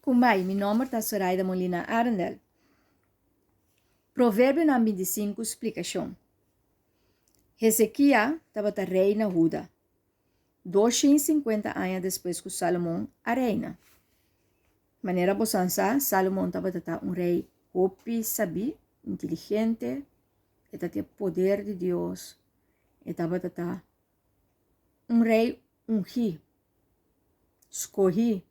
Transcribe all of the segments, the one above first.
Kumbai, mi nomber ta Soraida Molina Arendel. Proverbionan 25 splikashon. Hezekia tabata rei na Huda, 250 aña despues ku Salomon a reina. Manera bosan sa, Salomon tabata ta un rei hopi sabí, inteligente, e tatia poder di Dios, e tabata ta un rei ungí, skohí.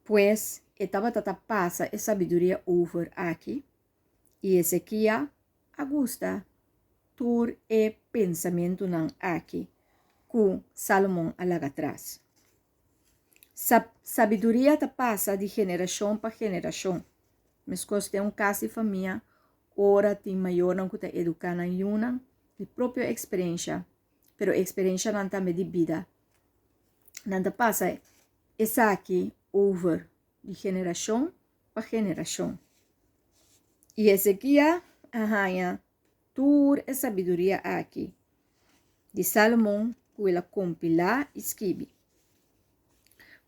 Pues, e tabata ta pasa e sabiduria over aki, i Ezekia a gusta tur e pensamentunan aki ku Salomon a laga tras. Sabiduria ta pasa di generashon pa generashon. Meskos den un kas di famia, ora tin mayornan ku ta eduká nan yunan di propio eksperensha, pero eksperenshanan tambe di bida, nan ta pasa esaki over di generashon pa generashon. I Ezekia a haña tur e sabiduria aki di Salomon ku el a kompilá i skibi.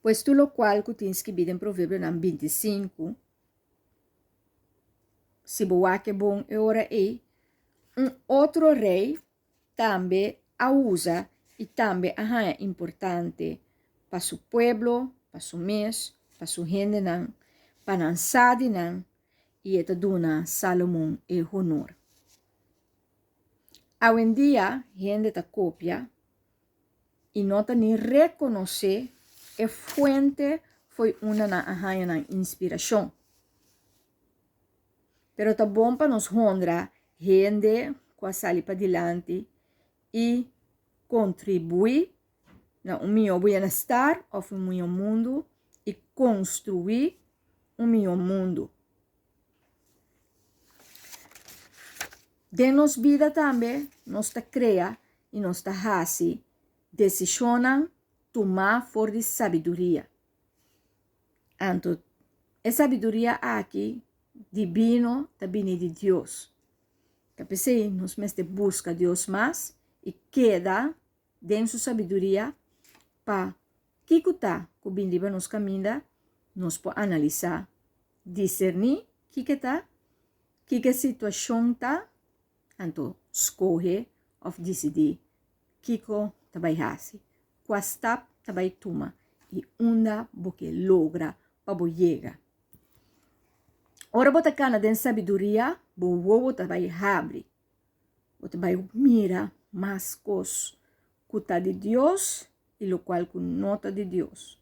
Pues tur lokual ku tin skibí den Proverbionan 25, si bo wak e bon e ora ei, un otro rei tambe a usa i tambe a haña importante pa su pueblo, pa su mes, pa su hendenan, pa nan sa di nan, i e ta duna Salomon e honor. Awendia hende ta kopia i no ta ni rekonosé e fuente fo'i unda nan a haña nan inspirashon. Pero ta bon pa nos honra hende ku a sali padilanti i kontribuí na un mihó bienestar òf un mihó mundu i konstruí un mihó mundu. Den nos bida tambe nos ta krea i nos ta hasi desishonnan tumá for di sabiduria. Anto e sabiduria aki dibino ta bini di Dios. Ta p'esei nos mester buska Dios mas i keda den su sabiduria pa kiko ta ku bin riba nos kaminda nos por analisá, diserní kiko ta, kiko e situashon ta, anto skohe òf disidí kiko ta bai hasi, kua stap ta bai tuma i unda bo ke logra pa bo yega. Ora bo ta kana den sabiduria, bo wowo ta bai habri. Bo ta bai mira mas kos ku ta di Dios i lokual ku no ta di Dios.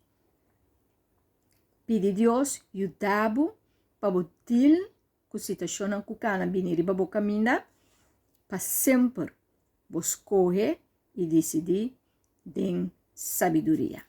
Pidi Dios yuda bo pa bo deal ku situashonnan ku kana bini riba bo kaminda, pa semper bo skohe i disidí den sabiduria.